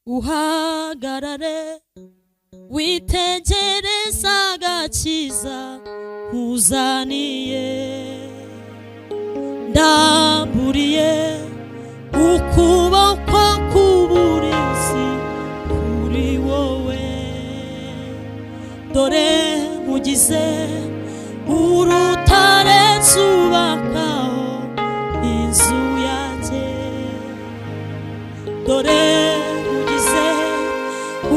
Uhagarare witegereza agakiza nkuzaniye. Ndamburiye ukuboko k'uburinzi kuri wowe. Dore nkugize urutare nzubakaho inzu yanjye. Dore nkugize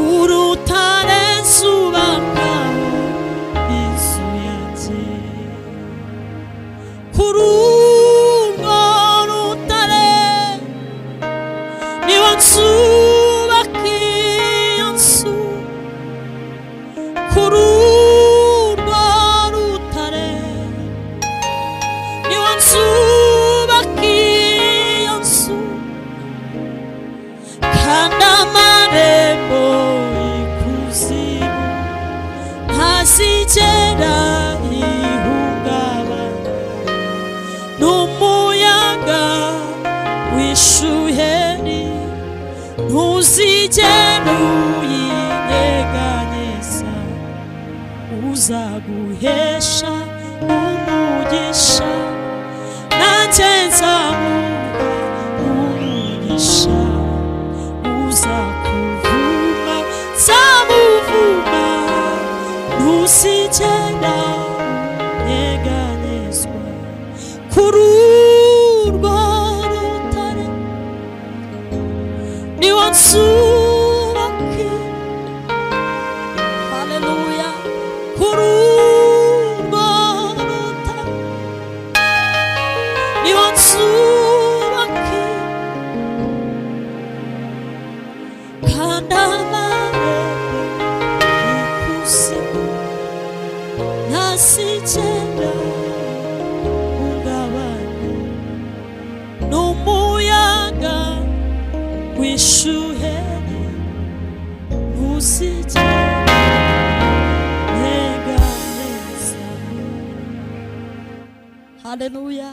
urutare nzubakaho inzu yanjye. Kuri urwo rutare niwo nzubaka iyo nzu. Kuri urwo rutare niwo nzubaka iyo nzu, kandi amarembo y'ikuzimu ntazigera ihungabana. N'umuyaga w'ishuheri ntuzigera uyinyeganyeza. Uzaguhesha umugisha, nanjye nzamuha umugisha. Uzakuvuma nzamuvuma. Ntuzigera unyeganyezwa. Kuri urwo rutare niwo nzubaka. Haleluya! Kuri urwo rutare niwo nzubaka, kandi amarembo y'ikuzimu ntazigera uhungabana. N'umuyaga w'ishuheri ntuzigera unyeganyeza. Haleluya!